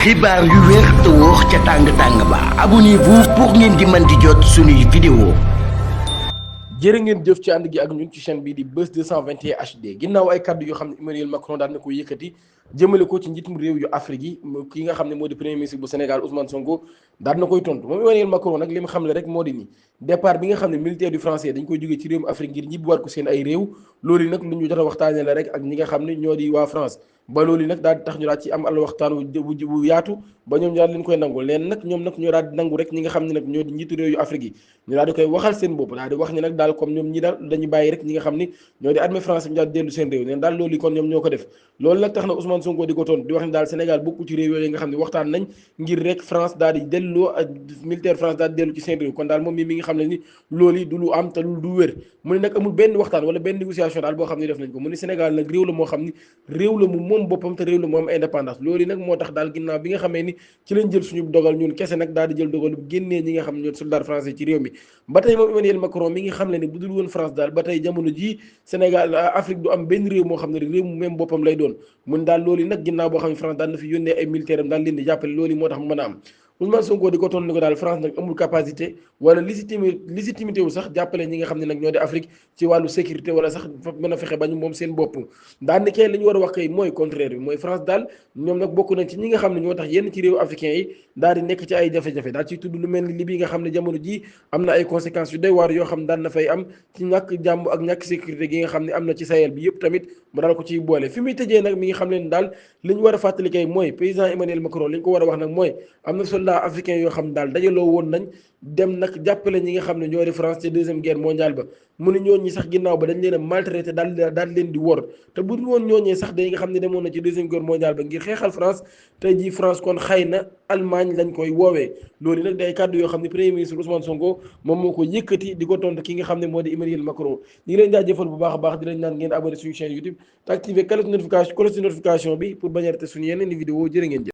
xibaar yu wér te wóor ca tàng-tàng ba abonnez-vous pour ngeen di mën di jot suñuy vidéo. jërë ngeen jëf ci ànd gi ak ñun ci chaîne bii di Buzz 221 HD ginnaaw ay kaddu yoo xam ne Emmanuel Macron daan na ko yëkkati jëmale ko ci njiitum réew yu Afrique yi ki nga xam ne moo di premier ministre bu Sénégal Ousmane Sonko daan na koy tontu moom Emmanuel Macron nag li mu xam le rek moo di ni départ bi nga xam ne militaire du français dañ koy jógee ci réewum Afrique ngir ñibbiwaat ko seen ay réew loolu nag lu ñu jot a waxtaanee la rek ak ñi nga xam ne ñoo di waa France ba loolu nag daal di tax ñu daal ci am al waxtaan wu yaatu ba ñoom ñu daal leen koy nangul leen nag ñoom nag ñoo daal di nangu rek ñi nga xam ne nag ñoo di njiitu réew yu Afrique yi ñu daal di koy waxal seen bopp daal di wax ni nag daal comme ñoom ñi daal dañu bàyyi rek ñi nga xam ni ñoo di armée français ñu daal dellu seen réew neen daal loolu kon ñoom ñoo ko def loolu nag tax na Ousmane Sonko di ko toon di wax ni daal Sénégal bokku ci réew yooyu nga xam ne waxtaan nañ ngir rek France daal di delloo militaire France daal di dellu ci seen réew kon daal moom mi nga xam ne ni loolu yi du lu am te lu du wér mu ne nag amul benn waxtaan wala benn négociation daal boo xam ne def nañ ko mu ne Sénégal nag réew la moo xam ni réew la mu moom boppam te réew la mu am indépendance loolu nag moo tax daal ginnaaw bi nga xamee ni ci lañ jël suñu dogal ñun kese nag daal di jël dogal bu génnee ñi nga xam ne ñoo soldat français ci réew mi ba tey moom Emmanuel Macron mi ngi xam le ni bu dul woon France daal ba tey jamono jii Sénégal Afrique du am benn réew moo xam ne réew mu même boppam lay doon mun daal loolu nag ginnaaw boo xam ne France daal na fi yónnee ay militaire am daal leen di jàppale loolu moo tax mu mën a am Ousmane Sonko di ko toon ni ko daal France nag amul capacité wala légitimité wu sax jàppale ñi nga xam ne nag ñoo di Afrique ci wàllu sécurité wala sax mën a fexe bañ moom seen bopp daal ni kay li ñu war a wax kay mooy contraire bi mooy France daal ñoom nag bokk nañ ci ñi nga xam ne ñoo tax yenn ci réew africain yi daal di nekk ci ay jafe-jafe daal ciy tudd lu mel ni Libye nga xam ne jamono ji am na ay conséquences yu doy waar yoo xam ne daan na fay am ci ñàkk jàmm ak ñàkk sécurité gi nga xam ne am na ci Sahel bi yëpp tamit mu daal ko ciy boole fi muy tëjee nag mi ngi xam leen daal li ñu war a fàttali kay mooy président Emmanuel Macron li ñu ko war a wax nag mooy am na soldat africain yoo xam ne daal dajaloo woon nañ dem nag jàppale ñi nga xam ne ñoo di France ci deuxième guerre mondiale ba mu ne ñooñi sax ginnaaw ba dañ leen a maltraité daal leen di wor te bu dul woon ñooñee sax day nga xam ne demoon na ci deuxième guerre mondiale ba ngir xeexal France tey jii France kon xëy na Allemagne lañ koy woowee loolu nag day kàddu yoo xam ne premier ministre Ousmane Sonko moom moo ko yëkkati di ko tontu ki nga xam ne moo di Emmanuel Macron ñi ngi leen jaajëfal bu baax a baax di leen naan ngeen abonné suñu chaîne YouTube te activé cloche notification bi pour bañ a rater suñu yeneen vidéo jërë ngeen jëf